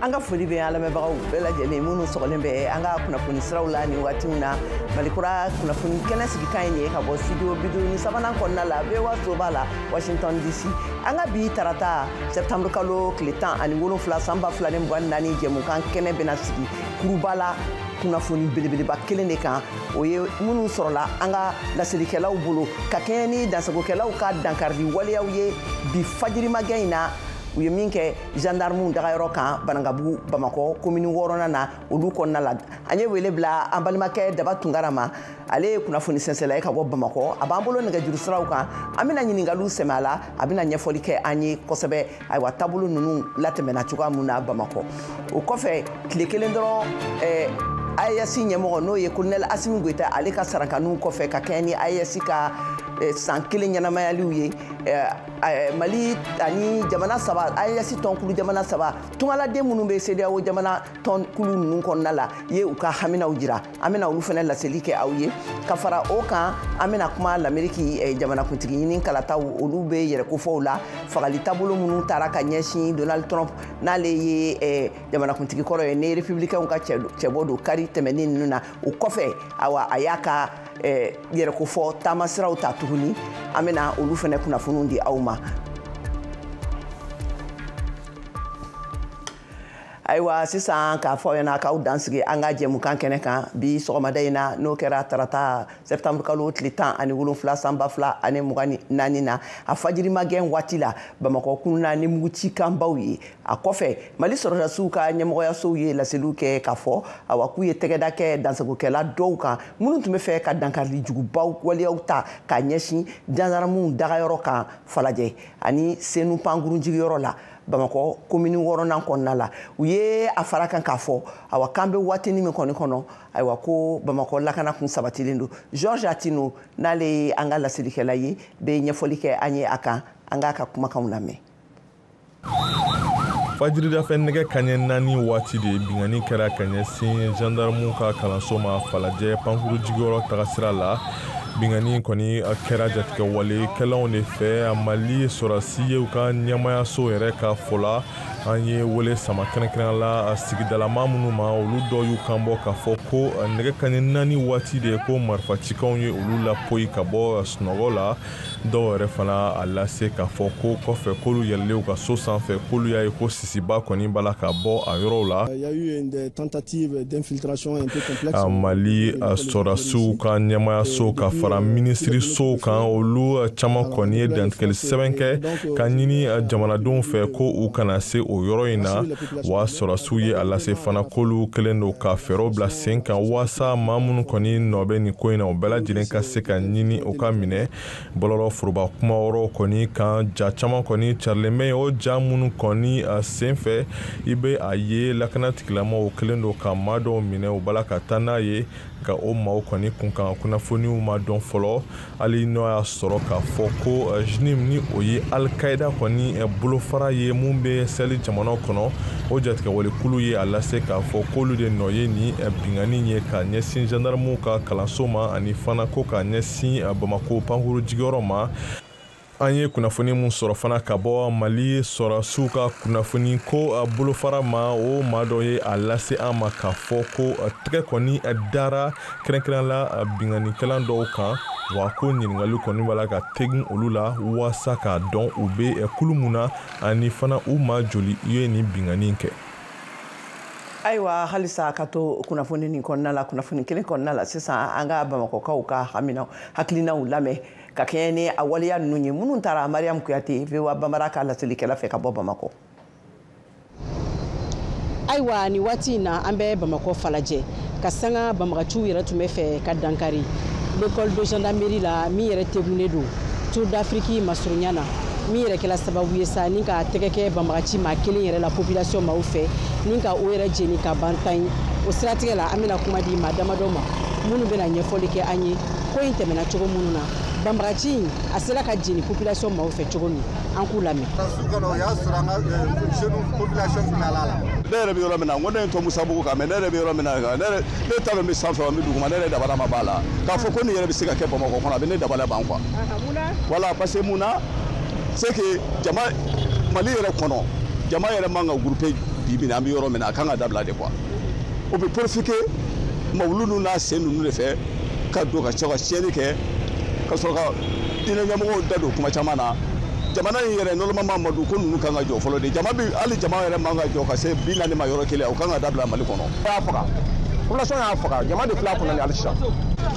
An ka foli bɛ an lamɛnbagaw bɛɛ lajɛlen minnu sɔgɔlen bɛ an ka kunnafoni siraw la nin waatiw na. Malikura kunnafoni kɛnɛ sigikan ye nin ye ka bɔ studio 53nan kɔnɔna la, VOA soba la, Washington DC. An ka bi tarata septembre kalo tile 17 san 2024 jɛmukan kɛnɛ bɛna sigi kuruba la kunnafoni belebeleba kelen de kan, o ye minnu sɔrɔla an ka laselikɛlaw bolo ka kɛɲɛ ni dansagokɛlaw ka dankarili waleyaw ye bi fajirimagɛn in na, u ye min kɛ gendarmew dagayɔrɔ kan Banankabugu, Bamakɔ commune 6nan na, olu kɔnɔna la. An ye wele bila an balimakɛ Daba Tunkara ma, ale ye kunnafoni sɛnsɛla ye ka bɔ Bamakɔ. A b'an bolo nɛgɛjuru siraw kan, an bɛna ɲininkaliw sɛmɛ a la, a bɛna ɲɛfɔli kɛ an ye kosɛbɛ. Ayiwa, taabolo ninnu latɛmɛna cogoya mun na Bamakɔ. O kɔfɛ, tile kelen dɔrɔn, AES ɲɛmɔgɔ, n'o ye colonel Assimi Goïta, ale ka sarankaniw kɔfɛ ka kɛɲɛ ni AES ka san kelen ɲɛnamayaliw ye, Mali ani jamana saba, AES tɔnkulu jamana saba, tungaladen minnu bɛ CEDEAO jamana tɔnkulu ninnu kɔnɔna la, ye u ka haminaw jira. An bɛna olu fana laseli kɛ aw ye. Ka fara o kan, an bɛna kuma Lameriki jamanakuntigi ɲini kalataw, olu bɛ yɛrɛkofɔw la, fagali taabolo minnu taara ka ɲɛsin Donald Trump, n'ale ye jamanakuntigi kɔrɔ ye, ni républicain ka cɛbɔ don kari tɛmɛnen ninnu na. O kɔfɛ, awa, a y'a ka yɛrɛkofɔ taamasiraw ta tuguni. An bɛna olu fana kunnafoniw di aw ma. Ayiwa, sisan k'a fɔ aw ɲɛna k'aw dansigi an ka jɛmukan kɛnɛ kan bi sɔgɔmada in na, n'o kɛra tarata septembre kalo tile 17 san 2024 na, a fajirimagɛn waati la, Bamakɔ kununa ni mugucikanbaw ye. A kɔfɛ, Mali sɔrɔdasiw ka ɲɛmɔgɔyasow ye laseliw kɛ k'a fɔ, awa, k'u ye tɛgɛda kɛ dansagokɛla dɔw kan minnu tun bɛ fɛ ka dankarili jugubaw waleyaw ta k'a ɲɛsin gendarmew dagayɔrɔ kan Falajɛ ani Senu pankurunjigiyɔrɔ la, Bamakɔ commune 6nan kɔnɔna la. U ye a fara kan k'a fɔ, awa, k'an bɛ waatinin min kɔni kɔnɔ, ayiwa, ko Bamakɔ lakana kun sabatilen don. Georges Atino, n'ale ye an ka laselikɛla ye, bɛ ɲɛfɔli kɛ an ye a kan. An k'a ka kumakanw lamɛn. Fajiridafɛ nɛgɛ kaɲɛ 4 waati de, bingani kɛra ka ɲɛsin gendarmew ka kalanso ma Falajɛ pankuru jigiyɔrɔ tagasira la. Bingani kɔni kɛra jatigɛwalekɛlaw de fɛ. Mali sɔrɔdasi ye u ka ɲɛmayaso yɛrɛ ka fɔ la, an ye wele sama kɛrɛnkɛrɛnya la sigidalama minnu ma, olu dɔw y'u kan bɔ k'a fɔ ko nɛgɛ kaɲɛ 4 waati de, ko marifacikanw ye olu lapoyi ka bɔ sunɔgɔ la. Dɔw yɛrɛ fana a lase k'a fɔ ko kɔfɛ k'olu yɛlɛlen u ka so sanfɛ, k'olu y'a ye ko sisiba kɔni b'a la ka bɔ a yɔrɔw la. Mali sɔrɔdasiw ka ɲɛmayaso ka fara minisirisow kan, olu caman kɔni ye dantigɛli sɛbɛn kɛ ka ɲini jamanadenw fɛ ko u kana se o yɔrɔ in na. Wa sɔrɔdasiw ye a lase fana k'olu kɛlen don ka fɛɛrɛw bila sen kan waasa maa minnu kɔni nɔ bɛ nin ko in na, o bɛɛ lajɛlen ka se ka ɲini, o ka minɛ. Bɔlɔlɔ foroba kuma yɔrɔ kɔni kan, ja caman kɔni carilen bɛ yen. O ja minnu kɔni sen fɛ, i bɛ a ye lakana tigilamɔgɔw kɛlen don ka maa dɔw minɛ, u b'a la ka taa n'a ye, nka o maaw kɔni kunkan kunnafoniw ma dɔn fɔlɔ. Hali n'o y'a sɔrɔ k'a fɔ ko JNIM, ni o ye Al-Qaïda kɔni bolofara ye mun bɛ Sahel jamanaw kɔnɔ, o jatigɛwalekulu ye a lase k'a fɔ k'olu de nɔ ye nin bingani ye ka ɲɛsin gendarmew ka kalanso ma, ani fana ko ka ɲɛsin Bamakɔ pankuru jigiyɔrɔ ma. An ye kunnafoni mun sɔrɔ fana ka bɔ Mali sɔrɔdasiw ka kunnafoni ko bolofara ma, o maa dɔ ye a lase an ma k'a fɔ ko tɛgɛ kɔni dara kɛrɛnkɛrɛn la binkannikɛla dɔw kan, wa ko ɲininkali kɔni b'a la ka tegin olu la waasa k'a dɔn u bɛ kulu mun na, ani fana u maa joli ye nin binkanni kɛ. Ayiwa, halisa ka to kunnafoni nin kɔnɔna la, kunnafoni kelen kɔnɔna la sisan, an ka Bamakɔkaw ka haminaw, hakilinaw lamɛn ka kɛɲɛ ni a waleya ninnu ye minnu taara Mariam Kuyate, VOA Bambara ka laselikɛla fɛ ka bɔ Bamakɔ. Ayiwa, nin waati in na, an bɛ Bamakɔ Falajɛ ka sanga banbagaciw yɛrɛ tun bɛ fɛ ka dankari l'école de gendarmerie la min yɛrɛ tegunnen don Tour d'Afrique masurunya na, min yɛrɛ kɛla sababu ye sa ni ka tɛgɛ kɛ banbagaci maa kelen yɛrɛ la population maaw fɛ, ni ka o yɛrɛ jeni ka ban tan ye. O siratigɛ la, an bɛna kuma di maa damadɔ ma minnu bɛna ɲɛfɔli kɛ an ye ko in tɛmɛna cogo minnu na, banbagaci in a sera ka jeni population maaw fɛ cogo min. An k'u lamɛn. Su kɔnɔ, o y'a sɔrɔ an ka jeunes population tilala la. Ne yɛrɛ bɛ yɔrɔ min na, n ko ne ye n to Musabugu kan, mais ne yɛrɛ bɛ yɔrɔ min na, ne yɛrɛ ne t'a dɔn n bɛ sanfɛ wa n bɛ duguma. Ne yɛrɛ dabala ma b'a la k'a fɔ ko nin yɛrɛ bɛ se ka kɛ Bamakɔ kɔnɔ, a bɛ ne dabala ban quoi. Voilà, parce que mun na, c'est que jama Mali yɛrɛ kɔnɔ, jama yɛrɛ man ka groupe bi. bi bi in na an bɛ yɔrɔ min na a kan ka dabila de quoi. O bɛ profiter mawulu ninnu n'a sen ninnu de fɛ ka don ka cɛ ka tiɲɛni kɛ ka sɔrɔ ka diinɛ ɲɛmɔgɔw da don kuma caman na. Jamana in yɛrɛ normalement Madu ko ninnu kan ka jɔ fɔlɔ de. Jama bi hali jama yɛrɛ man ka jɔ ka se 40 ma yɔrɔ kelen, o kan ka dabila Mali kɔnɔ. Y'a faga, population y'a faga, jama de filɛ a kunna ni hali sisan.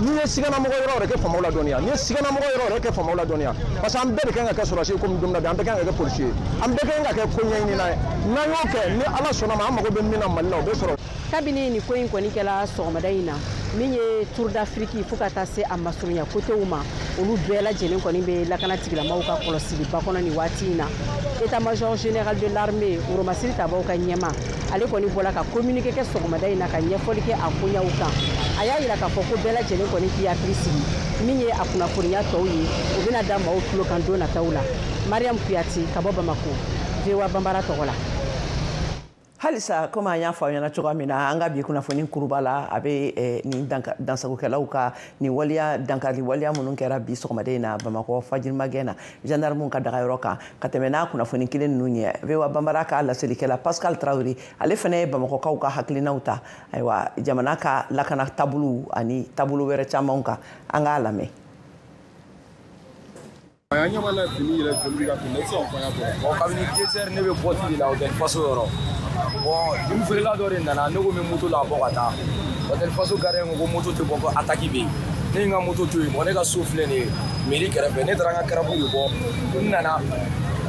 N'i ye siganamɔgɔ yɔrɔ yɛrɛ kɛ faamaw ladɔnniya, n'i ye siganamɔgɔ yɔrɔ yɛrɛ kɛ faamaw ladɔnniya, parce que an bɛɛ de kan ka kɛ sɔrɔdasi ye komi don min na bi, an bɛɛ kan ka kɛ polisi ye, an bɛɛ kan ka kɛ ko ɲɛɲinina ye. N'an y'o kɛ, ni Ala sɔnna ma, an mago bɛ min na Mali la, o bɛ sɔrɔ. Kabini nin ko in kɔni kɛla sɔgɔmada in na, min ye Tour d'Afrique fo ka taa se a masurunya kotew ma, olu bɛɛ lajɛlen kɔni bɛ lakana tigilamaw ka kɔlɔsiliba kɔnɔ nin waati in na. État-major général de l'armée Woromasiri Tabaw ka ɲɛma, ale kɔni bɔra ka communiqué kɛ sɔgɔmada in na ka ɲɛfɔli kɛ a koɲaw kan. A y'a yira k'a fɔ ko bɛɛ lajɛlen kɔni k'i hakili sigi, min ye a kunnafoniya tɔw ye, o bɛna da maaw tulo kan don nataw la. Mariam Kuyate ka bɔ Bamako, VOA Banbara tɔgɔ la. Halisa komi an y'a fɔ aw ɲɛna cogoya min na, an ka bi kunnafoni kuruba la, a bɛ nin dansagokɛlaw ka nin waleya dankari waleya minnu kɛra bi sɔgɔmada in na Bamakɔ Fajirimagɛn na gendarmew ka dagayɔrɔ kan, ka tɛmɛ n'a kunnafoni kelen ninnu ye. VOA Banbara ka laselikɛla Pascal Traoré, ale fana ye Bamakɔkaw ka hakilinaw ta, ayiwa, jamana ka lakana taabolow ani taabolo wɛrɛ camanw kan. An k'a lamɛn. An ɲɛ b'a la fini yɛrɛ joli bɛ ka tɛmɛ, e tɛ se k'o fɔ an ɲɛna. Bon, kabini 2 heures ne bɛ bɔti de la Hôtel Faso yɔrɔ. Bon, juru feerela dɔ de nana, ne ko n bɛ moto la bɔ ka taa. Hôtel Faso gardien ko ko moto tɛ bɔ, ko attaque bɛ yen. Ne ye n ka moto to yen, bon ne ka so filɛ nin ye mairie kɛrɛfɛ, ne taara n ka karabu de bɔ, n nana.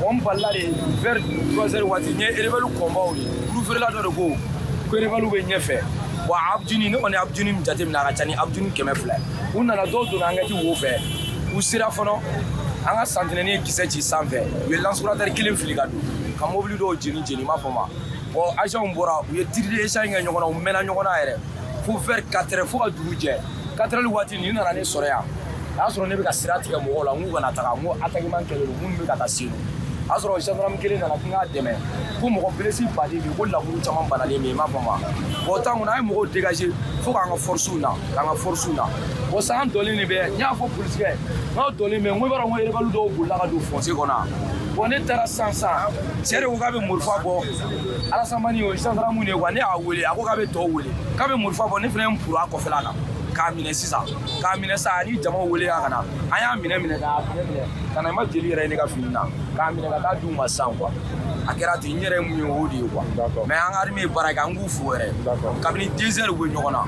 Bon, n balila de vers 3 heures waati, n ye rebelle kɔnbaw de. Juru feerela dɔ de ko ko rebelle bɛ ɲɛfɛ. Bon, Abduni, ne kɔni ye Abduni min jateminɛ, a ka ca ni Abduni 200. U nana, dɔw donna an ka wo fɛ, u sera fɔlɔ. An ka santinɛni ye kisɛ ci sanfɛ, u ye lance-roquette kelen fili ka don ka mobili dɔw jeni jeni, i m'a fɔ ma. Bon, agents bɔra, u ye tir d'échange kɛ ɲɔgɔn na, u mɛnna ɲɔgɔn na yɛrɛ fo vers 4 heures, fo ka dugu jɛ. 4 heures waati nin nana ne sɔrɔ yan, a y'a sɔrɔ ne bɛ ka sira tigɛ mɔgɔw la, n k'u kana taga, n ko attaquement kɛlen don, minnu bɛ ka taa Senu. A y'a sɔrɔ gendarme kelen nana ko n k'a dɛmɛ, ko mɔgɔ blessé baden bɛ yen, ko laburu caman banalen bɛ yen, i m'a fɔ ma. Bon, temps kɔnɔ an ye mɔgɔw dégager fo k'an ka force na, k'an ka force na. Bon, san dɔlen de bɛ, n y'a fɔ polisikɛ, n k'aw dɔlen bɛ, n ko i b'a dɔn ko rebelle dɔw bolila ka don fossé kɔnɔ. Bon, ne taara sisan sisan, cɛ de ko k'a bɛ morifa bɔ, Alasamani o ye gendarme de ye quoi, ne y'a wele, a ko k'a bɛ tɔw wele, k'a bɛ morifa bɔ, ne fana ye n puru a kɔfɛla la k'a minɛ sisan, k'a minɛ sisan, ani jamaw wele ka na, an y'a minɛ minɛ k'a minɛ minɛ ka na, i ma jeli yɛrɛ ye ne ka fini na, k'a minɛ ka taa d'u ma sisan quoi. A kɛra ten, n yɛrɛ ye mun ye o de ye quoi. Mais an ka armée ye baara kɛ, an k'u fo yɛrɛ. Kabini 2 heures u bɛ ɲɔgɔn na,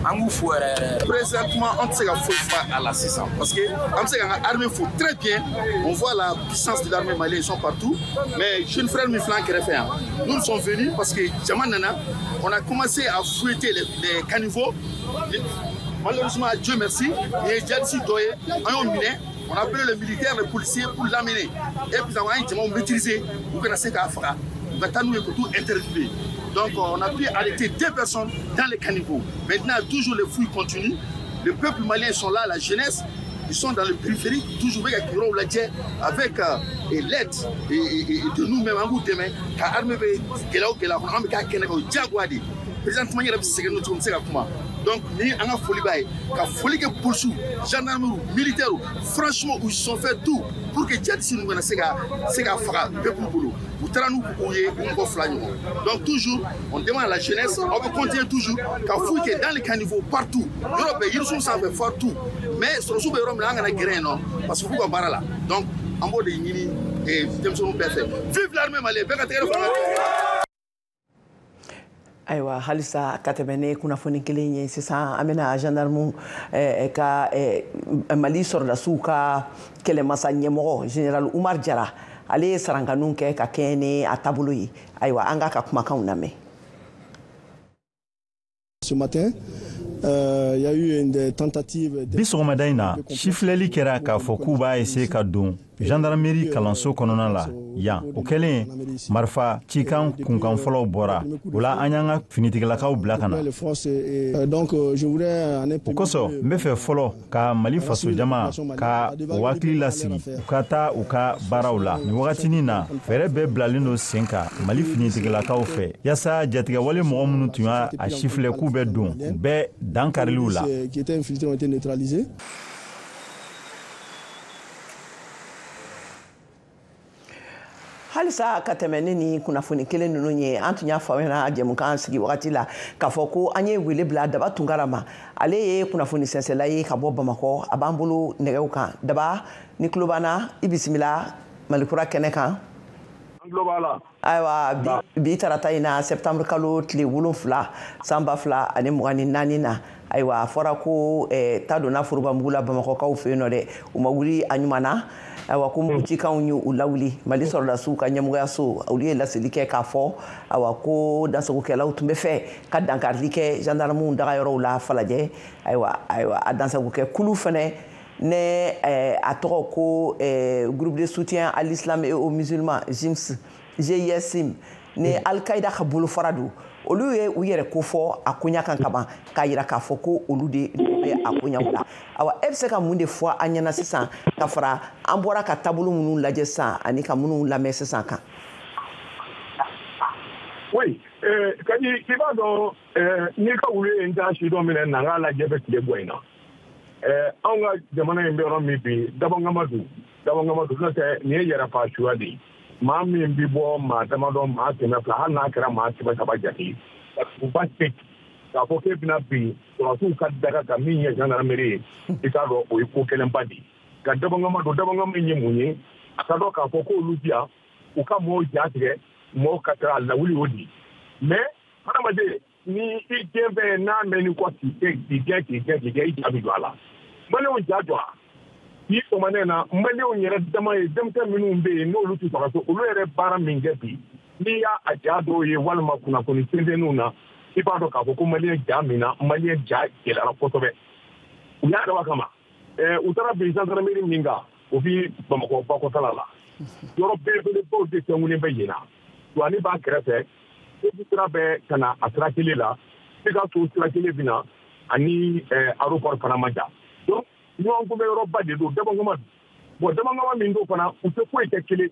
an k'u fo yɛrɛ yɛrɛ. Présentement, an tɛ se ka foyi fɔ a la sisan, parce que an bɛ se k'an ka armée fo très bien. On voit la puissance de l'armée malienne, ils sont partout. Mais jeune frère min filɛ an kɛrɛfɛ yan, nous sommes venus parce que jama nana, on a commencé à fouetter les caniveaux. Malheureusement, Dieu merci, il y a djihadiste dɔ ye, an y'o minɛ. On a appelé les militaires, les policiers pour l'amener. Et puis, on a été maîtrisé, ou qu'on a fait qu'à faire. On va nous interviewer. Donc, on a pu arrêter 2 personnes dans les caniveaux. Maintenant, toujours les fouilles continuent. Le peuple malien sont là, la jeunesse, ils sont dans le périphérique, toujours avec l'aide de nous-mêmes, en bout de main, car l'armée est présentement, il y a des Donc, ni an ka foli b'a ye, ka foli kɛ polisiw, gendarmerie, militaires, franchement, ils sont fait tout pour que djihadistes ninnu kana se ka faga peuple bolo. U taara n'u ye u mɔgɔ 2 ɲɔgɔn. Donc toujours, on demande à la jeunesse, on veut continuer toujours ka fouille kɛ dans les caniveaux partout. Yɔrɔ bɛɛ, yirisun sanfɛ partout. Mais sɔrɔsiw bɛ yɔrɔ min na, an kana gɛrɛ yen nɔ parce que u b'u ka baara la. Donc an b'o de ɲini denmisɛnninw bɛɛ fɛ. Vive l'armée malienne, bɛɛ ka tɛgɛrɛ fɔ an ka. Ayiwa, halisa ka tɛmɛ ne kunnafoni kelen ye sisan, an bɛna gendarme ka Mali sɔrɔdasiw ka kɛlɛmasa ɲɛmɔgɔ général Umar Jara, ale ye sarankaniw kɛ ka kɛɲɛ ni a taabolo ye. Ayiwa, an k'a ka kumakanw lamɛn. Ce matin, il y a eu une tentative. Bi sɔgɔmada in na, sifilɛli kɛra k'a fɔ k'u b'a essayer ka don gendarmerie kalanso kɔnɔna la yan. O kɛlen, marifa cikan kunkan fɔlɔw bɔra. O la, an y'an ka finitigilakaw bila ka na. O kosɔn, n bɛ fɛ fɔlɔ ka Mali fasojama ka o hakili lasigi, u ka taa u ka baaraw la. Nin wagatinin na, fɛɛrɛ bɛɛ bilalen don sen kan Mali finitigilakaw fɛ, yaasa jatigɛwale mɔgɔ minnu tun y'a sifilɛ k'u bɛ don, u bɛɛ dankariliw la. Halisa ka tɛmɛ ne ni kunnafoni kelen ninnu ye, an tun y'a fɔ aw ɲɛna jɛmukan sigi wagati la k'a fɔ ko an ye wele bila Daba Tunkara ma. Ale ye kunnafoni sɛnsɛnla ye ka bɔ Bamakɔ, a b'an bolo nɛgɛw kan. Daba, ni tulo b'an na, i bisimila Malikura kɛnɛ kan. An tulo b'a la. Ayiwa, bi tarata in na, septembre kalo tile 7 san 2024 na, ayiwa a fɔra ko ta donna forobamugu la Bamakɔkaw fɛ yen nɔ dɛ, u ma wuli a ɲuman na. Ayiwa, ko mugucikanw y'u lawuli. Mali sɔrɔdasiw ka ɲɛmɔgɔyaso, olu ye laseli kɛ k'a fɔ ayiwa ko dansagokɛlaw tun bɛ fɛ ka dankarili kɛ gendarmew dagayɔrɔw la Falajɛ. Ayiwa, a dansagokɛ kulu fɛnɛ ne a tɔgɔ ko groupe de soutien à l'islam et aux musulmans, GIMS, GISM, ni Al-Qaïda ka bolofara don, olu ye u yɛrɛ kofɔ a koɲa kan kaban k'a yira k'a fɔ ko olu de bɛ a koɲaw la. Awa, e bɛ se ka mun de fɔ an ɲɛna sisan ka fara an bɔra ka taabolo minnu lajɛ sisan ani ka minnu lamɛn sisan kan? Oui, Kadi, i b'a dɔn, n'i ka wulu ye n t'a si dɔn minɛ na, n k'a lajɛ bɛ tile bɔ in na. Anw ka jamana in bɛ yɔrɔ min bi, dabɔnkama don, n'o tɛ nin ye yɛrɛfa suya de ye. Maa min bi bɔ maa damadɔ, maa 200, hali n'a kɛra maa 300 jate, u ba se k'a fɔ k'e bɛna bin sɔrɔdasiw ka daga kan min ye gendarmerie ye, i t'a dɔn o ye ko gɛlɛnba de ye. Nka dabɔnkama don, dabɔnkama in ye mun ye? A ka dɔn k'a fɔ k'olu bi yan, u ka mɔɔw ja tigɛ, mɔɔw ka taga lawuli o de ye. Mais hadamaden, ni i den bɛ n'a mɛn kɔ k'i gɛn k'i gɛn, i ja bɛ don a la. Maliyɛnw ja jɔra. Bi sɔgɔmada in na, maliyɛnw yɛrɛ dama ye denmisɛn minnu bɛ yen n'olu tɛ sɔrɔ so, olu yɛrɛ baara min kɛ bi, n'i y'a a ja dɔw ye walima kunnafoni sɛnsɛnninw na, i b'a dɔn k'a fɔ ko maliyɛn ja min na, maliyɛn ja gɛlɛyara kosɛbɛ. U y'a dabɔ a kama. U taara bin gendarmerie min kan, o bi Bamakɔ bakɔtala la. Yɔrɔ belebelebaw de sɛnkunnen bɛ yen na. Douane b'a kɛrɛfɛ, Segu sira bɛ ka na a sira kelen la, Sikaso sira kelen bɛ na, ani aéroport fana man jan. Donc ɲɔgɔn kunbɛ yɔrɔba de don, dabɔnkama don. Bon, dabɔnkama min don fana, u tɛ foyi kɛ kelen.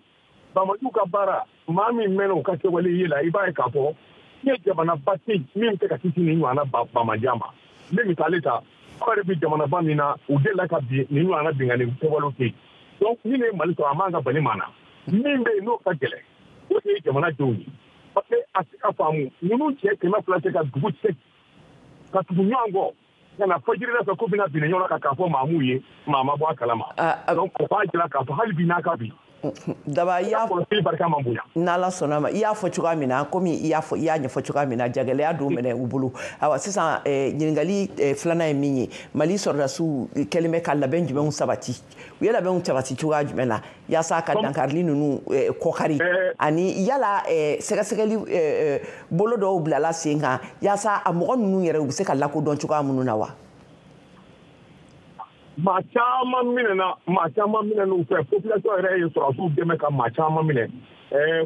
Bamaju ka baara, maa min mɛnna u ka kɛwale ye la, i b'a ye k'a fɔ ni ye jamanaba tɛ yen min bɛ se ka kisi nin ɲɔgɔnna bamajan ma. N bɛ misali ta, aw yɛrɛ bɛ jamanaba min na, u delila ka bin nin ɲɔgɔnna binkanni kɛwalew kɛ yen. Donc min ye Mali sɔrɔ, a man ka bali maa na. Min bɛ yen n'o ka gɛlɛn, o de ye jamanadenw ye. Parce que a tɛ ka faamu, ninnu cɛ 200 tɛ ka dugu cɛ ka tugu ɲɔgɔn kɔ ka na fajiri fɛ ko bɛna bin ɲɔgɔn kan k'a fɔ maa m'u ye, maa ma bɔ a kalama. Donc o b'a jira k'a fɔ hali bi n'a ka bi. Daba, i y'a kɔlɔsili barika man bonya. N'Ala sɔnna ma, i y'a fɔ cogoya min na, komi i y'a ɲɛfɔ cogoya min na, jagɛlɛya don minɛ u bolo. Ayiwa, sisan ɲininkali filanan ye min ye, Mali sɔrɔdasiw kɛlen bɛ ka labɛn jumɛnw sabati? U ye labɛnw sabati cogoya jumɛn na yaasa ka dankarili ninnu kɔkari, ani yala sɛgɛsɛgɛli bolo dɔw bilala sen kan yaasa a mɔgɔ ninnu yɛrɛ u bɛ se ka lakodɔn cogoya minnu na wa? Maa caman minɛna u fɛ, population yɛrɛ ye sɔrɔdasiw dɛmɛ ka maa caman minɛ.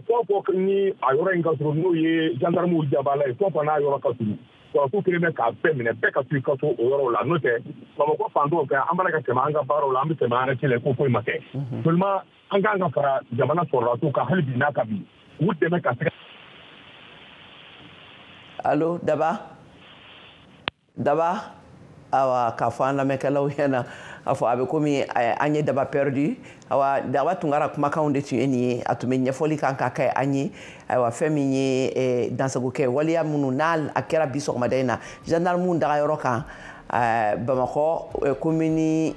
Fɔ ni a yɔrɔ in ka surun, n'o ye gendarmew jabala ye, fɔ n'a yɔrɔ ka surun, sɔrɔdasiw kelen bɛ k'a bɛɛ minɛ, bɛɛ ka to i ka so o yɔrɔw la. N'o tɛ Bamakɔ fan dɔw fɛ, an b'a ka tɛmɛ an ka baaraw la, an bɛ tɛmɛ an ka ci la, ko foyi ma kɛ. Seulement an kan ka fara jamana sɔrɔdasiw kan hali bi n'a ka bi, k'u dɛmɛ ka se. Allo, Daba? Daba? Awa, k'a fɔ an lamɛnkɛlaw ɲɛna, a fɔ a bɛ komi an ye Daba perdu. Awa, Daba Tunkara kumakanw de tun ye nin ye, a tun bɛ ɲɛfɔli kan ka kɛ an ye. Ayiwa, fɛn min ye dansagokɛ waleya minnu n'a a kɛra bi sɔgɔmada in na gendarmew dagayɔrɔ kan Bamakɔ commune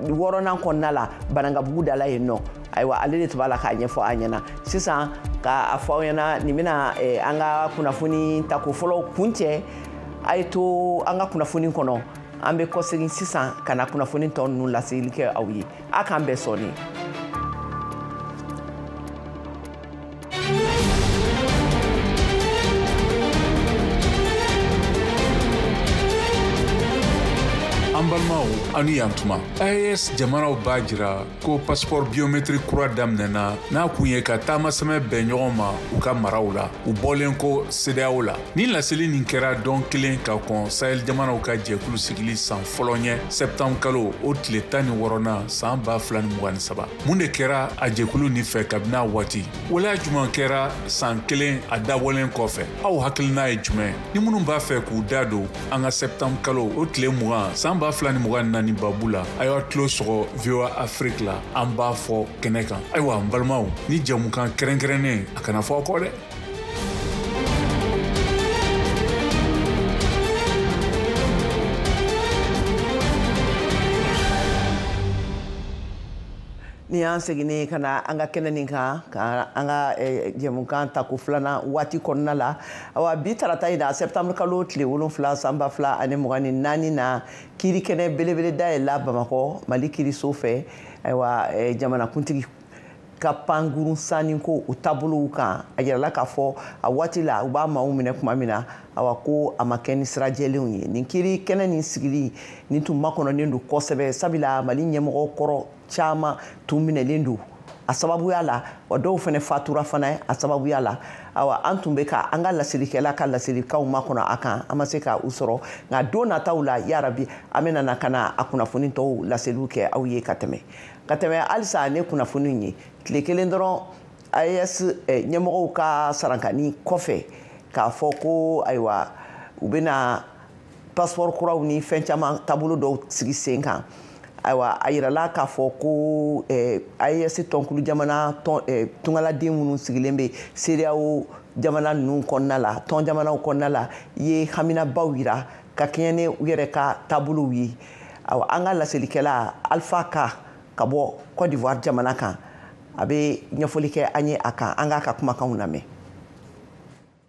6nan kɔnɔna la, Banankabugu da la yen nɔ. Ayiwa, ale de tun b'a la k'a ɲɛfɔ an ɲɛna sisan, k'a fɔ aw ɲɛna nin bɛna an ka kunnafoni tako fɔlɔ kuncɛ. A ye to an ka kunnafoni kɔnɔ, an bɛ kɔsegin sisan ka na kunnafoni tɔ ninnu laseli kɛ aw ye. A k'an bɛn sɔɔni. An balimaw, aw ni yan tuma. AES jamanaw b'a jira ko passeport biométrique kura daminɛna n'a kun ye ka taama sɛmɛ bɛn ɲɔgɔn ma u ka maraw la, u bɔlen ko CEDEAO la. Ni laseli nin kɛra dɔn kelen ka kɔn Sahel jamanaw ka jɛkulu sigili san fɔlɔ ɲɛ, septembre kalo o tile 16nan san 2023. Mun de kɛra a jɛkulu nin fɛ kabini a waati? Waleya jumɛn kɛra san kelen a dabɔlen kɔfɛ? Aw hakilina ye jumɛn? Ni minnu b'a fɛ k'u da don an ka septembre kalo o tile 20 san 20 2024 babu la, a y'a tulo sɔgɔ VOA Afrique la, an b'a fɔ kɛnɛ kan. Ayiwa n balimaw, ni jɛmukan kɛrɛnkɛrɛnnen a kana fɔ aw kɔ dɛ. Ni y'an seginnen ka na an ka kɛnɛ nin kan, ka an ka jɛmukan tako filanan waati kɔnɔna la. Awa, bi tarata in na, septembre kalo tile 7 san 2024 na, kiiri kɛnɛ belebele dayɛlɛla Bamakɔ Mali kiiriso fɛ. Ayiwa, jamanakuntigi ka pankurun sanni ko o taabolow kan, a yirala k'a fɔ a waati la u b'a maaw minɛ tuma min na, awa, ko a ma kɛ ni sira jɛlenw ye. Nin kiiri kɛnɛ nin sigili nin tun makɔnɔnen don kosɛbɛ, sabula Mali ɲɛmɔgɔ kɔrɔ caman tun minɛlen don a sababuya la, wa dɔw fana fatura fana a sababuya la. Awa, an tun bɛ ka an ka laselikɛla ka laselikaw makɔnɔ a kan, an ma se ka u sɔrɔ, nka don nataw la, yarabi, an bɛ na ka na a kunnafoni tɔw laseliw kɛ aw ye. Ka tɛmɛ halisa ne kunnafoni ye, tile kelen dɔrɔn AES ɲɛmɔgɔw ka sarankani kɔfɛ k'a fɔ ko ayiwa, u bɛna passeport kuraw ni fɛn caman taabolo dɔw sigi sen kan. Ayiwa, a yirala k'a fɔ ko AES tɔnkulu jamana tɔn tungaladen minnu sigilen bɛ CEDEAO jamana ninnu kɔnɔna la, tɔn jamanaw kɔnɔna la, ye haminabaw yira ka kɛɲɛ ni u yɛrɛ ka taabolow ye. Ayiwa, an ka laselikɛla Alpha Ka ka bɔ Côte d'Ivoire jamana kan, a bɛ ɲɛfɔli kɛ an ye a kan. An k'a ka kumakanw lamɛn.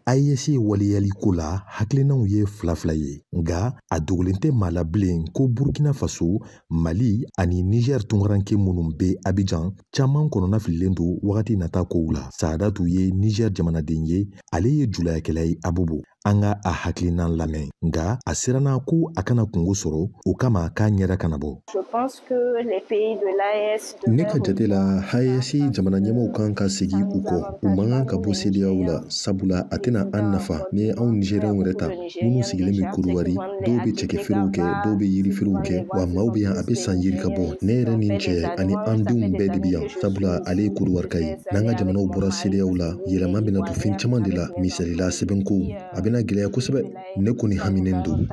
AES waleyali ko la, hakilinaw ye fila fila ye, nka a dogolen tɛ maa la bilen ko Burkina Faso, Mali ani Niger tunkaranke minnu bɛ Abidjan, caman kɔnɔna fililen don wagati nata kow la. Saadatu ye Niger jamanaden ye, ale ye julayakɛla ye Abobo. An ka a hakilinan lamɛn, nka a siranna ko a kana kungo sɔrɔ, o kama k'a ɲɛda kana bɔ. Ne ka jate la, AES jamana ɲɛmɔgɔw kan ka segin u kɔ. U man kan ka bɔ CEDEAO la, sabula a tɛna an nafa. Ni ye anw Nigériens yɛrɛ ta, minnu sigilen bɛ Kodowari, dɔw bɛ cɛkɛfeerew kɛ, dɔw bɛ yirifeerew kɛ, wa maaw bɛ yan a bɛ san yirika bɔ. Ne yɛrɛ ni n cɛ ani an denw bɛɛ de bɛ yan, sabula ale ye Kodowari ye. N'an ka jamanaw bɔra CEDEAO la, yɛlɛma bɛna don fɛn caman de la, misali la sɛbɛnkow, a bɛna gɛlɛya kosɛbɛ. Ne kɔni haminen don.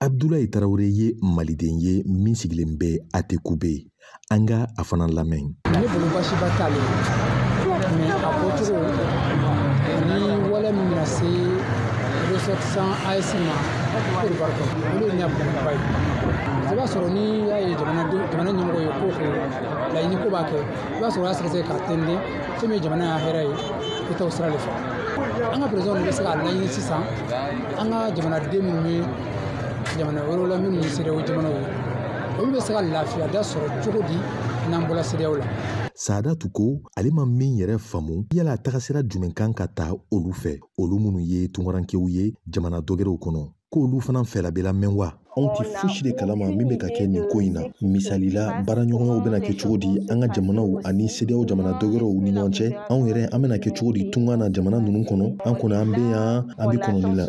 Abdulayi Tarawele ye maliden ye min sigilen bɛ Atekube. An ka a fana lamɛn. Ne bolo, baasiba t'ale, mais a bɔcogo ni wale min bɛna se ressortissant AES ma Côte d'Ivoire kɔnɔ, olu ye ɲɛ ba ye. I b'a sɔrɔ n'i y'a ye jamana ɲɛmɔgɔ ye ko ko laɲini ko b'a kɛ, i b'a sɔrɔ o y'a sɛgɛsɛgɛ k'a tɛntɛn, fɛn min ye jamana y'a hɛrɛ ye, i t'o sira de fɛ. An ka président de bɛ se k'a laɲini sisan, an ka jamanaden minnu bɛ jamana wɛrɛw la, minnu ye CEDEAO jamanaw ye, olu bɛ se ka lafiya da sɔrɔ cogo di n'an bɔra CEDEAO la? Saadatu ko ale ma min yɛrɛ faamu, yala tagasira jumɛn kan ka ta olu fɛ, olu minnu ye tunkarankew ye jamana dɔgɛrɛw kɔnɔ, k'olu fana fɛla bɛ lamɛn wa? Anw tɛ fosi de kalama min bɛ ka kɛ nin ko in na. Misali la, baaraɲɔgɔnyaw bɛna kɛ cogo di an ka jamanaw ani CEDEAO jamana dɔgɛrɛw ni ɲɔgɔn cɛ? Anw yɛrɛ, an bɛna kɛ cogo di tunga na jamana ninnu kɔnɔ? An kɔni, an bɛ yan, an bɛ kɔnɔni la.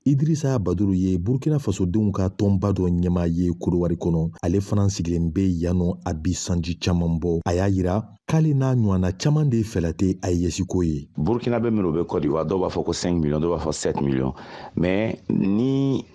Idirisa Baduru ye Burkina fasodenw ka tɔnba dɔ ɲɛmaa ye Kodowari kɔnɔ. Ale fana sigilen bɛ yan nɔ a bi sanji caman bɔ. A y'a yira k'ale n'a ɲɔgɔnna caman de fɛla tɛ AES ko ye. Burkina bɛ minnu bɛ Côte d'Ivoire, dɔw b'a fɔ ko 5 millions, dɔw b'a fɔ 7 millions, mais ni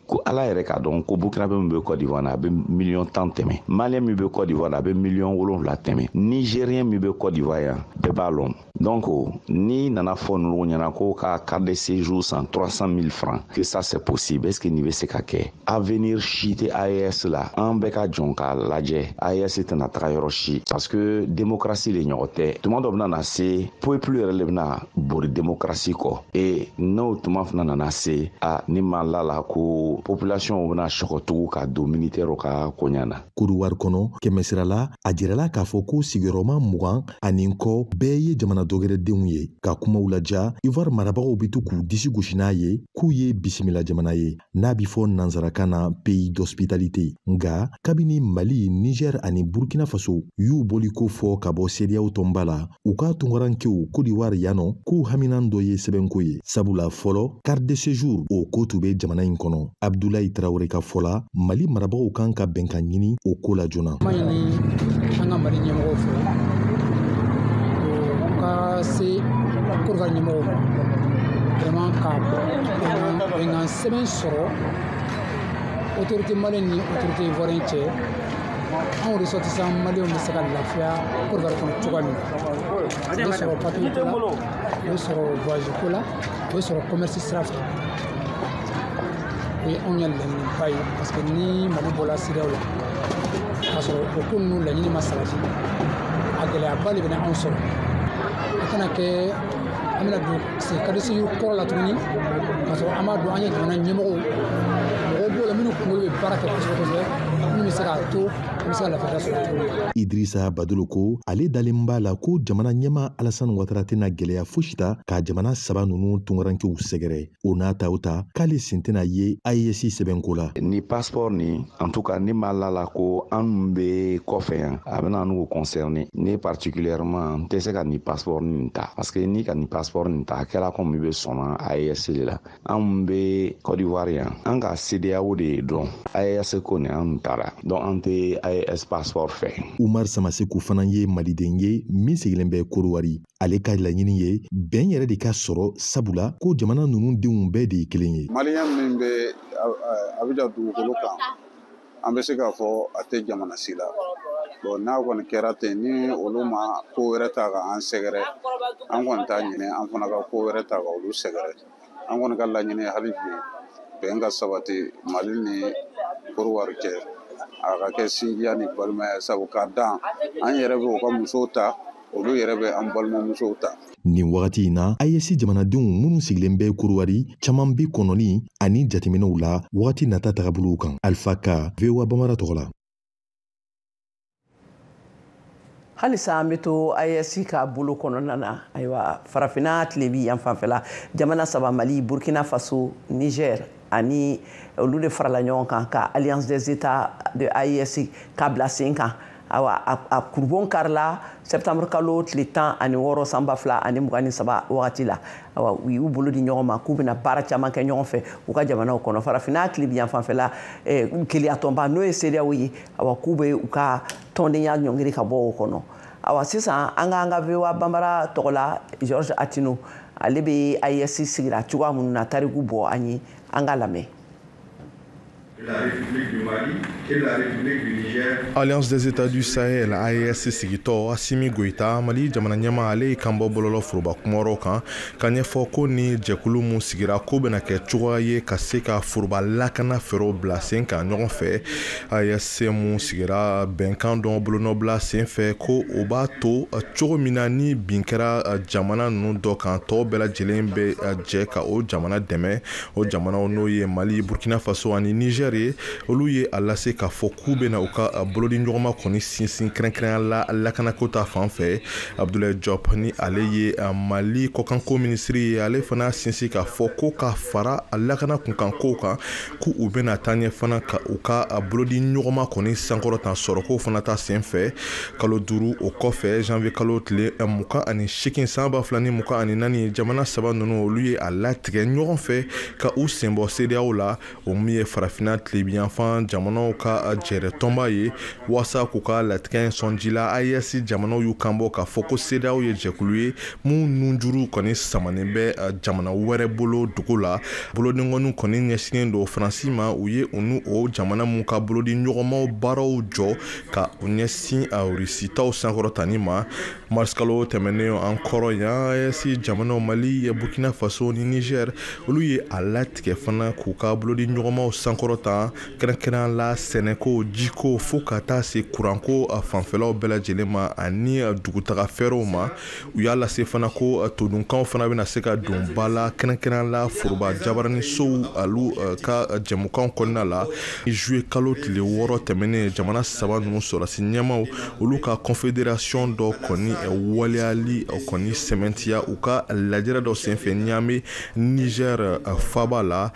ko ala yɛrɛ k'a dɔn ko Burkina bɛ min bɛ Côte d'Ivoire na, a bɛ miliyɔn 10 tɛmɛ. Malien min bɛ Côte d'Ivoire, a bɛ miliyɔn 7 tɛmɛ. Nigérien min bɛ Côte d'Ivoire yan, bɛɛ b'a lɔn. Donc ni nana fɔ ninnu ɲɛna ko ka carte de séjour san 300 000 francs, que ça c'est possible, est ce que nin bɛ se ka kɛ? Avenir si tɛ AES la. An bɛɛ ka jɔn k'a lajɛ, AES tɛna taga yɔrɔ si, parce que démocratie de ɲɔgɔn tɛ. Tuma dɔ bɛna na se, peuple yɛrɛ de bɛna bori démocratie kɔ, et n'o tuma fana nana se, a ni ma la la ko population bɛna sɔgɔtugu ka don militaire ka koɲa na. Kodowari kɔnɔ, kɛmɛsira la, a jirala k'a fɔ ko sigiyɔrɔma 20 ani kɔ bɛɛ ye jamana dɔgɛrɛdenw ye. Ka kumaw laja, Ivoire marabagaw bɛ to k'u disi gosi n'a ye k'u ye bisimila jamana ye, n'a bi fɔ nansarakan na pays d'hospitalité. Nga kabini Mali, Niger ani Burkina Faso y'u boliko fɔ ka bɔ CEDEAO tɔnba la, u ka tunkarankew Côte d'Ivoire yan nɔ k'u haminan dɔ ye sɛbɛnko ye, sabula fɔlɔ carte de séjour o ko tun bɛ jamana in kɔnɔ. Abdulayi Tarawele ka fɔ la, Mali marabagaw kan ka bɛnkan ɲini o ko la joona. Ma ɲini an ka Mali ɲɛmɔgɔw fɛ, u ka se Côte d'Ivoire ɲɛmɔgɔw ma, vraiment ka bɛnkan sɛbɛn sɔrɔ. Autorité malienne ni autorité ivoirienne cɛ, anw ressortissants maliens bɛ se ka lafiya Côte d'Ivoire kɔnɔ cogoya min na. O bɛ sɔrɔ papier ko la, o bɛ sɔrɔ voyage ko la, o bɛ sɔrɔ commerce sira fɛ. O ye anw ka laɲiniba ye, parce que ni Mali bɔra CEDEAO la k'a sɔrɔ o ko ninnu laɲini ma sabati, a gɛlɛyaba de bɛna anw sɔrɔ. A kana kɛ an bɛna don carte de séjour kɔrɔ la tuguni, k'a sɔrɔ an b'a dɔn an ye jamana ɲɛmɔgɔw, mɔgɔw b'o la minnu kunkolo bɛ baara kɛ kosɛbɛ kosɛbɛ, minnu bɛ se k'a to an bɛ se ka lafiya sɔrɔ cogo min na. Idrissa Badolo ko ale dalen b'a la ko jamana ɲɛmaa Alassane Ouattara tɛna gɛlɛya fosi ta ka jamana saba ninnu tunkarankew sɛgɛrɛ. O n'a ta o ta, k'ale sen tɛna ye AES sɛbɛnko la. Ni passeport ni, en tout cas ne ma la la ko an bɛ kɔfɛ yan, a bɛna n'u concerner. Ne particulièrement n tɛ se ka nin passeport nin ta, parce que ni ka nin passeport nin ta, a kɛra komi i bɛ sɔnna AES de la. Anw bɛ Côte d'Ivoire yan, an ka CEDEAO de dɔn, AES ko nin an taara, donc an tɛ AES passeport fɛ. Umar Samaseku fana ye maliden ye min sigilen bɛ Korowari. Ale ka laɲini ye bɛn yɛrɛ de ka sɔrɔ, sabula ko jamana ninnu denw bɛɛ de ye kelen ye. Maliyɛn min bɛ Abijan dugukolo kan, an bɛ se k'a fɔ a tɛ jamana si la. Bon, n'a kɔni kɛra ten, ni olu ma ko wɛrɛ ta k'an sɛgɛrɛ, an kɔni t'a ɲini an fana ka ko wɛrɛ ta k'olu sɛgɛrɛ. An kɔni ka laɲini hali bi bɛn ka sabati Mali ni Korowari cɛ, a ka kɛ sinjiya ni balimaya, sabu k'a dan an yɛrɛ bɛ u ka musow ta, olu yɛrɛ bɛ an balimamusow ta. Nin wagati in na, AES jamanadenw minnu sigilen bɛ Korowari caman bɛ kɔnɔni ani jateminɛw la wagati nata tagabolow kan. Alpha Ka, VOA Bambara tɔgɔ la. Halisa an bɛ to AES ka bolo kɔnɔna na. Ayiwa, farafinna tilebi yan fanfɛla jamana saba, Mali, Burkina Faso, Niger, ani olu de farala ɲɔgɔn kan ka Alliance des États de AES k'a bila sen kan. Ayiwa, a kurubon karila septembre kalo tile 16 san 2023 wagati la. Ayiwa, u y'u bolo di ɲɔgɔn ma k'u bɛna baara caman kɛ ɲɔgɔn fɛ u ka jamanaw kɔnɔ. Farafinna tilebi yan fanfɛla keleya tɔnba, n'o ye CEDEAO ye, ayiwa, k'u bɛ u ka tɔndenya ɲɔngiri ka bɔ o kɔnɔ. Ayiwa, sisan an ka VOA Bambara tɔgɔ la, Georges Attino, ale bɛ AES sigira cogoya minnu na tariku bɔ an ye, an ka lamɛn. La République du Mali et la République du Niger. Alliance des États du Sahel, AES sigitɔ Assimi Goïta, Mali jamana ɲɛmaa, ale ye kan bɔ bɔlɔlɔ foroba kumayɔrɔ kan ka ɲɛfɔ ko ni jɛkulu mun sigira ko bɛna kɛ cogoya ye ka se ka foroba lakana fɛɛrɛw bila sen kan ɲɔgɔn fɛ. AES mun sigira bɛnkan dɔ bolonɔbila sen fɛ ko o b'a to cogo min na ni bin kɛra jamana ninnu dɔ kan, tɔw bɛɛ lajɛlen bɛ jɛ ka o jamana dɛmɛ. O jamanaw n'o ye Mali, Burkina Faso ani Niger, olu ye a lase k'a fɔ k'u bɛna u ka bolodi ɲɔgɔnma kɔni sinsin kɛrɛnkɛrɛnya la lakanako ta fan fɛ. Abdoulaye Diop, ni ale ye Mali kɔkanko minisiri ye, ale fana sinsin k'a fɔ ko ka fara lakana kunkankow kan, k'u u bɛna taa ɲɛ fana ka u ka bolodi ɲɔgɔnma kɔni sankɔrɔta sɔrɔko fana ta sen fɛ. Kalo 5 o kɔfɛ, janvier kalo tile 28 san 2024, jamana saba ninnu olu ye a latigɛ ɲɔgɔn fɛ ka u sen bɔ CEDEAO la, o min ye farafinna tilebiyanfan jamanaw ka jɛrɛ tɔnba ye, waasa k'u ka latigɛ in sɔnji la. AES jamanaw y'u kanbɔ k'a fɔ ko CEDEAO ye jɛkulu ye mun nunjuru kɔni samanen bɛ jamana wɛrɛ bolo dugu la. Bolodinkɔniw kɔni ɲɛsinnen don Faransi ma, u ye u n'u o jamana mun ka bolodi ɲɔgɔnmaw baaraw jɔ ka u ɲɛsin Rusitaw sankɔrɔtani ma. Mars kalo tɛmɛnen an kɔrɔ yan, AES jamanaw Mali, Burkina Faso ni Niger, olu ye a latigɛ fana k'u ka bolodi ɲɔgɔnmaw sankɔrɔta kɛrɛnkɛrɛn la sɛnɛko, jiko, fo ka taa se kuranko fanfɛlaw bɛɛ lajɛlen ma ani dugutaga fɛɛrɛw ma. U y'a lase fana ko todunkanw fana bɛna se ka don ba la kɛrɛnkɛrɛn la foroba jabaranisow alu ka jɛmukanw kɔnɔna la. Juillet kalo tile 6 tɛmɛnen, jamana saba ninnu sɔrɔdasi ɲɛmaaw olu ka confédération dɔ kɔni waleyali kɔni sɛmɛntiya u ka lajɛrɛ dɔ senfɛ Niamey, Niger faaba la.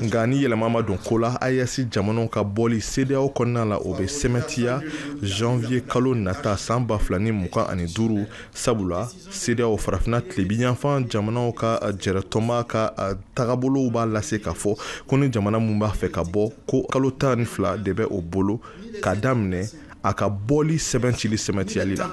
Nka ni yɛlɛma ma don ko la, AES jamanaw ka bɔli CEDEAO kɔnɔna la, o bɛ sɛmɛntiya janvier kalo nata san 2025, sabula CEDEAO farafinna tilebiyanfan jamanaw ka jɛrɛtɔnba ka tagabolow b'a lase k'a fɔ ko ni jamana mun b'a fɛ ka bɔ, ko kalo 12 de bɛ o bolo k'a daminɛ a ka bɔli sɛbɛn cili sɛmɛntiyali la.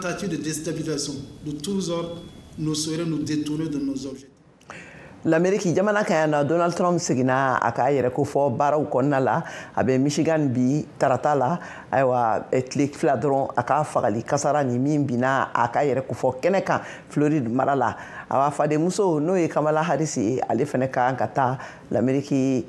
L'Amérique jamana kan yan na, Donald Trump seginna a k'a yɛrɛ ko fɔ baaraw kɔnɔna la. A bɛ Michigan bi tarata la. Ayiwa, tile 2 dɔrɔn a ka fagali kasara ni min binna a ka yɛrɛ ko fɔ kɛnɛ kan Floride mara la. A fadenmuso, n'o ye Kamala Harris ye, ale fɛnɛ ka kan ka taa l'Amérique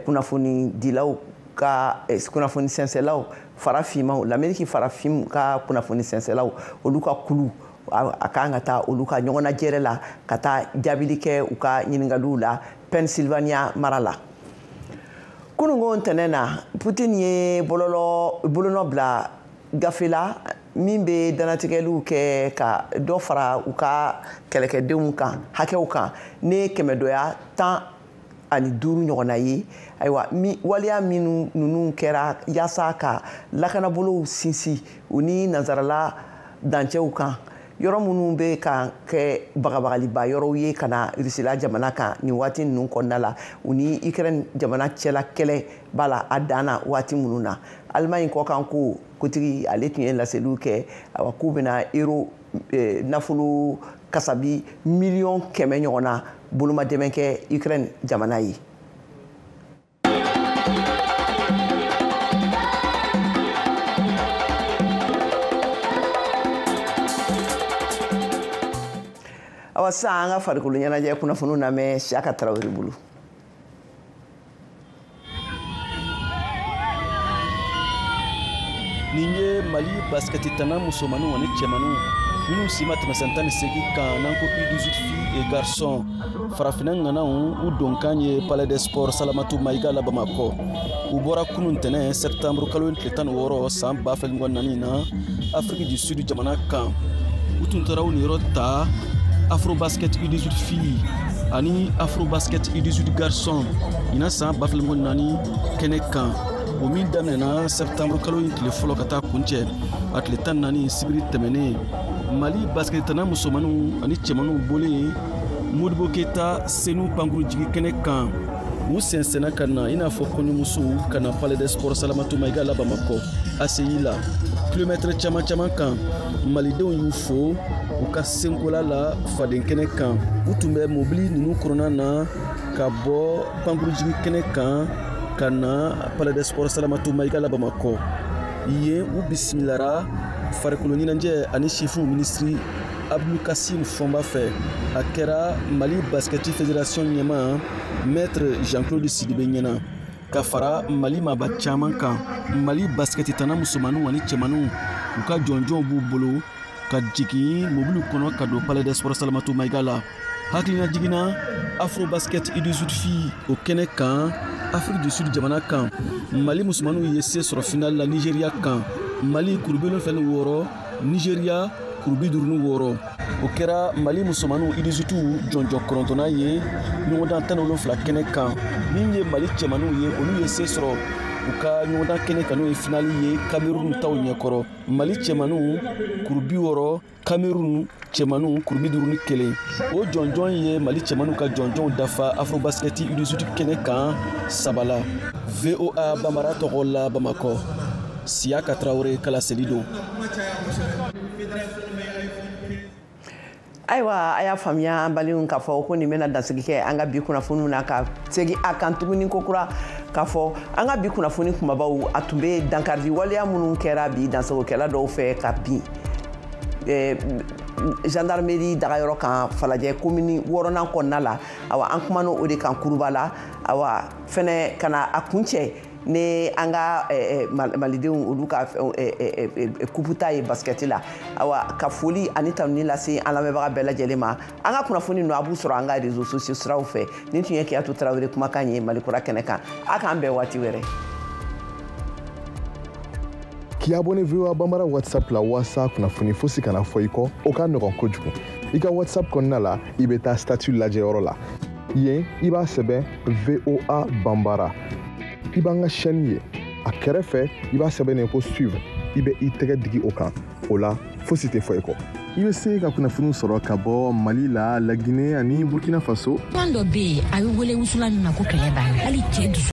kunnafoni dilaw ka kunnafoni sɛnsɛlaw farafinmaw, l'Amérique farafin ka kunnafoni sɛnsɛlaw, olu ka kulu, a kan ka taa olu ka ɲɔgɔnnajɛrɛ la ka taa jaabili kɛ u ka ɲininkaliw la Pennsylvania mara la. Kununko ntɛnɛn na, Putin ye bolonɔ bila gafe la min bɛ dannatigɛliw kɛ ka dɔ fara u ka kɛlɛkɛdenw kan hakɛw kan ne kɛmɛdɔya 15 ɲɔgɔnna ye. Ayiwa, waleya minnu ninnu kɛra yaasa ka lakanabolow sinsin u ni nansarala dancɛw kan, yɔrɔ minnu bɛ ka kɛ bagabagaliba yɔrɔw ye ka na Rusila jamana kan nin waati ninnu kɔnɔna la, u ni Ukraine jamana cɛla kɛlɛ b'a la a dan na waati minnu na. Allemagne kɔkan ko kotigi, ale tun ye laseliw kɛ, awa, k'u bɛna euro nafolo kasabi miliyɔn 100 ɲɔgɔn na bolomadɛmɛ kɛ Ukraine jamana ye. Awa, sisan an ka farikolo ɲɛnajɛ kunnafoniw lamɛn Siyaka Tarawele bolo. Nin ye Mali basikɛtitana musomaninw ani cɛmaninw minnu si ma tɛmɛ san 18 kan, n'an ko U18 filles et garçons, farafinna ŋanaw, u donkan ye Palais des Sports Salamatu Mayiga la Bamakɔ. U bɔra kunun tɛnɛ septembre kalo tile 16 san 2024 na Afrique du Sud jamana kan. U tun taara u niyɔrɔ ta Afrobasket U18 filles ani Afrobasket U18 garçons ɲinan san 2024 kɛnɛ kan, o min daminɛna septembre kalo in tile fɔlɔ ka taa kuncɛ a tile 14 sibiri tɛmɛnen. Mali basikɛtitana musomaninw ani cɛmaninw bɔlen Modibo Keyita Senu pankurujigi kɛnɛ kan, u sɛnsɛnna ka na i n'a fɔ kɔɲɔmusow ka na Palais des Sports Salamatu Mayiga la Bamakɔ ACI la. Kilomɛtɛrɛ caman caman kan, malidenw y'u fo u ka senkola la faden kɛnɛ kan. U tun bɛ mobili ninnu kɔnɔna na ka bɔ pankurujigi kɛnɛ kan ka na Palais des Sports Salamatu Mayiga la Bamakɔ. Yen u bisimilara farikolo ɲɛnajɛ ani sifinw minisiri Abdul Kassim Fɔnba fɛ. A kɛra Mali basikɛti fédération ɲɛmaa maître Jean-Claude Sidibe ɲɛna ka fara Mali maaba caman kan. Mali basikɛtitana musomaninw ani cɛmaninw, u ka jɔnjɔnw b'u bolo ka jigin mobiliw kɔnɔ ka don Palais des Sports Salamatu Mayiga la. Hakilina jiginna Afrobasket U18 filles o kɛnɛ kan Afrique du Sud jamana kan, Mali musomaninw ye se sɔrɔ final la Nigeria kan. Mali kuru 76, Nigeria kuru 56. O kɛra Mali musomaninw U18 jɔnjɔn 9nan ye ɲɔgɔndan 17 kɛnɛ kan. Min ye Mali cɛmaninw ye, olu ye se sɔrɔ u ka ɲɔgɔndan kɛnɛ kan, n'o ye finali ye Cameroun taw ɲɛkɔrɔ. Mali cɛmaninw kuru 60, Cameroun cɛmaninw kuru 51. O jɔnjɔn ye Mali cɛmaninw ka jɔnjɔnw dafa Afrobasket U18 kɛnɛ kan 3 la. VOA Bambara tɔgɔ la Bamakɔ, Siyaka Tarawele kalaseli don. Ayiwa, a y'a faamuya an balimaw k'a fɔ ko nin bɛna dansigi kɛ an ka bi kunnafoniw na, ka segin a kan tuguni kokura k'a fɔ an ka bi kunnafoni kumabaw, a tun bɛ dankari waleya minnu kɛra bi dansagokɛla dɔw fɛ ka bin gendarmerie dagayɔrɔ kan Falajɛ komini 6nan kɔnɔna la. Awa, an kumana o de kan kuruba la. Awa fɛnɛ ka na a kuncɛ ne an ka malidenw olu ka kuputa ye basikɛti la. Awa, ka foli ani tanuni lase an lamɛnbaga bɛɛ lajɛlen ma. An ka kunnafoni ninnu, a b'u sɔrɔ an ka réseaux sociaux siraw fɛ. Nin tun ye Kiyatu Tarawele kumakan ye Malikura kɛnɛ kan. A k'an bɛn waati wɛrɛ. K'i abonné VOA Bambara WhatsApp la walasa kunnafoni fosi kana fɔ i kɔ, o ka nɔgɔn kojugu. I ka WhatsApp kɔnɔna la, i bɛ taa statut lajɛyɔrɔ la. Yen, i b'a sɛbɛn VOA Bambara. I b'an ka chaîne ye. A kɛrɛfɛ, i b'a sɛbɛn yen ko suivre. I bɛ i tɛgɛ digi o kan. O la, fosi tɛ fɔ i kɔ. I bɛ se ka kunnafoniw sɔrɔ ka bɔ Mali la, Laginɛ ani Burkina Faso. Kan dɔ bɛ yen, a bɛ wele wusulan min ma ko kɛlɛ banna, hali cɛ dusu.